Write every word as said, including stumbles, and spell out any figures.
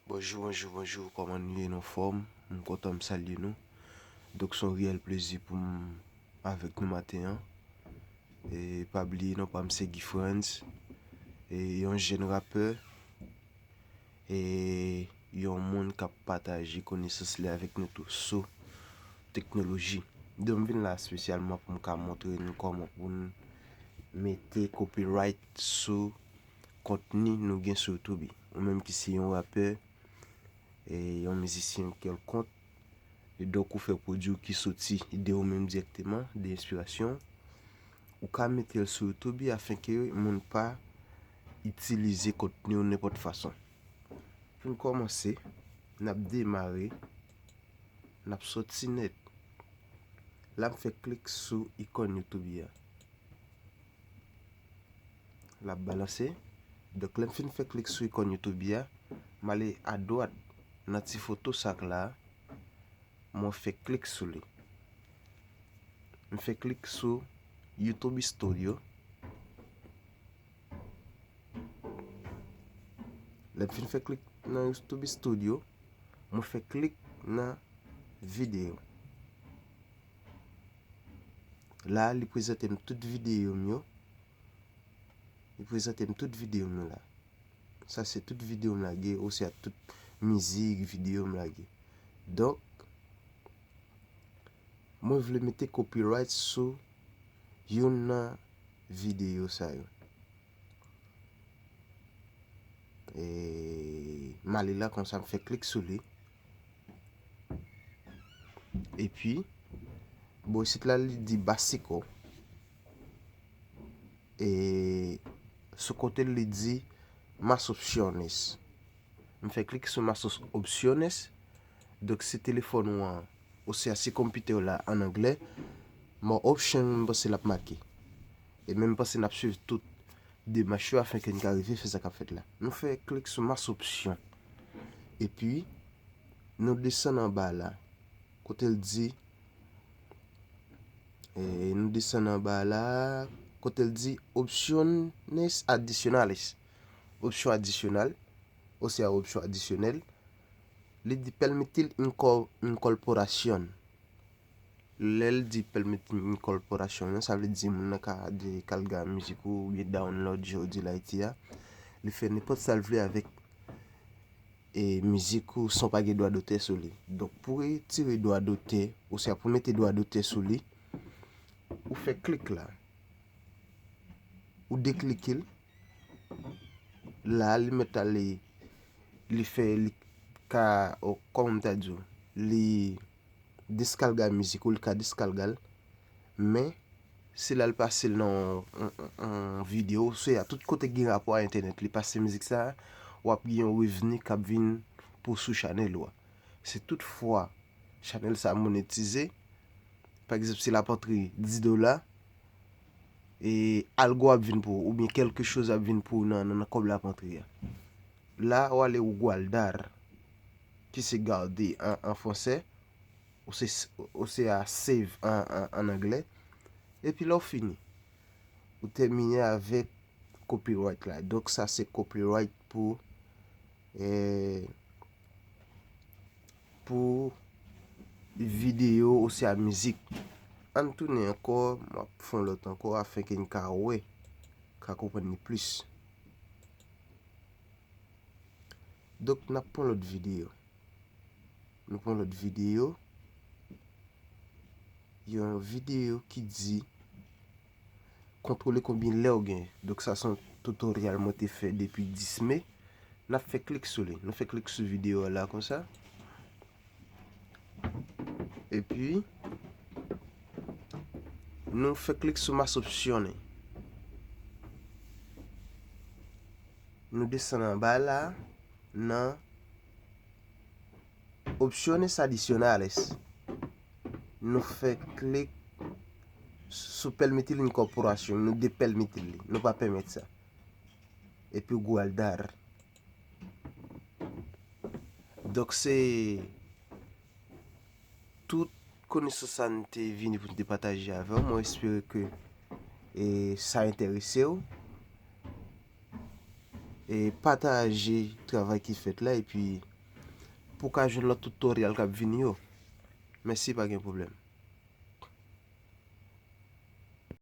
Bonjou, bonjou, bonjou, kòman nou ye, nou anfòm? M kontan, m salye nou. Donk, se yon reyèl plezi pou m avèk nou maten an. E pa bliye, non pa m se Guy Frantz, e yon jèn rapè, e yon moun k ap pataje konesans li avèk nou tou sou teknoloji. Donk, m vin la espesyalman pou m ka montre nou kòman pou n mete copyright sou kontni nou gen sou YouTube. Ou menm ki se yon rapè, e yon mizisyen kèlkonk, e donk ou fè pwodui w ki soti de ou menm dirèkteman, de enspirasyon w, ou ka mete l sou YouTube afenke moun pa itilize kontni w nenpòt fason. Pou n kòmanse, n ap demare, n ap soti nèt. La, m fè klik sou ikòn YouTube a. L ap balanse. Donk, lè m fin fè klik sou ikòn YouTube a, m ale adwat nan ti foto sa k la, mwen fè klik sou li. M fè klik sou YouTube Studio. Lè m fin fè klik nan YouTube Studio, mwen fè klik nan videyo. La, li prezante m tout videyo m yo. Li prezante m tout videyo m yo la. Sa se tout videyo m lage, oswa tout mizik, videyo m lage. Donk, mwen vle mete copyright sou youn nan videyo sa yo. E, m ale la konsa, m fè klik sou li. Epi, bò isit la, li di básico. E sou kote l, li di más opciones. M fè klik sou más op-, opciones. Donk, si telefòn ou an, oswa si konpitè w la an anglè, more option, m panse l ap make. E men m panse n ap swiv tout demach yo afenke n ka rive fè sa k ap fèt la. Nou fè klik sou más opción. Epi, nou desann anba la, kote l di, e, nou desann anba la, kote l di opciones adicionales. Opsyon adisyonal, oswa opsyon adisyonèl, li di permitir inco-, incorporación. Lè l di permitir incorporación, sa vle di moun nan ka descargar mizik ou oubyen download, jan yo di l Ayiti a. Li fè nenpòt sa l vle avèk, e, mizik ou san w pa gen dwa dotè sou li. Donk, pou retire dwa dotè, oswa pou mete dwa dotè sou li, ou fè klik la. Ou deklike l. La, li mèt ale, li fè, li ka, o, kòman m ta di w, li deskalga mizik ou, li ka deskalga l. Men, se la l pase l nan yon, yon, yon, yon videyo, se a tout kote ki gen rapò a entènèt, li pase mizik sa a, w ap gen yon revni k ap vin pou sou chanèl ou a. Si toutfwa chanèl sa a monetize, pa egzanp, si l ap antre dis dola, e algo ap vin pou ou, oubyen quelque chose ap vin pou ou nan, nan, nan kòb l ap antre a. La, w ale ou guardar, ki se garder an, an fransè, ou se, ou se a save an, an, an anglè. Epi lè w fini, ou tèmine avèk copyright la. Donk, sa se copyright pou, e, pou videyo oswa mizik. Ann tounen ankò, m ap fè yon lòt ankò afenke n ka wè, ka konprann li plis. Donk, n ap pran lòt videyo. Nou pran lòt videyo. Yon videyo ki di kontwole konbyen lè w gen. Donk, sa se yon tutorial mwen te fè depi dis me. N ap fè klik sou li. Nou fè klik sou videyo a la konsa. Epi, nou fè klik sou más opciones. Nou desann anba la, nan opciones adicionales. Nou fè klik sou permitir incorporación. Nou depèmiti li. Nou pa pèmèt sa. Epi guardar. Donk, se tout konesans sa n te vini pou n te pataje avè w. Mwen espere ke, e, sa enterese w. E pataje travay ki fèt la, epi pou w ka jwenn lòt tutorial k ap vini yo. Mèsi, pa gen pwoblèm.